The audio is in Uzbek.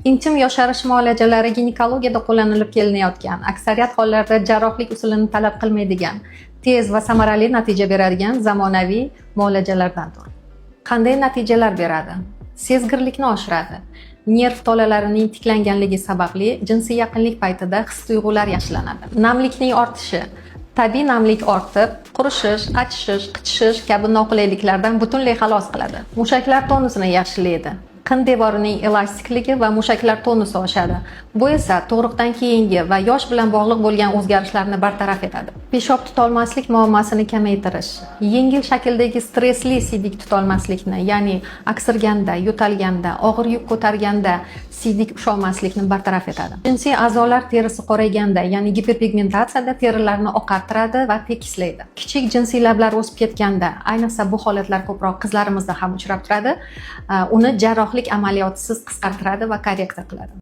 Intim yosharish muolajalari ginekologiyada qo'llanilib kelinayotgan, aksariyat hollarda jarrohlik usulini talab qilmaydigan, tez va samarali natija beradigan zamonaviy muolajalardandir. Qanday natijalar beradi? Sezgirlikni oshiradi. Nerv tolalarining tiklanganligi sababli jinsiy yaqinlik paytida his tuyg'ular yaxshilanadi. Namlikning ortishi. Tabiiy namlik ortib, qurishish, achishish, qichishish kabi noqulayliklardan butunlay xalos qiladi. Mushaklar tonusini yaxshilaydi. Qin devorining elastikligi va mushaklar tonusi oshadi. Bu esa tug'ruqdan keyingi va yosh bilan bog'liq bo'lgan o'zgarishlarni bartaraf etadi. Peshob tutolmaslik muammosini kamaytirish, yengil shakldagi stressli siydik tutolmaslikni, ya'ni aksirganda, yo'talganda, og'ir yuk ko'targanda siydik usholmaslikni bartaraf etadi. Jinsiy a'zolar terisi qorayganda, ya'ni giperpigmentatsiyada terilarni oqartiradi va tekislaydi. Kichik jinsiy lablar o'sib ketganda, ayniqsa bu holatlar ko'proq qizlarimizda ham uchrab turadi, uni jarrohlik amaliyotisiz qisqartiradi va korreksiya qiladi.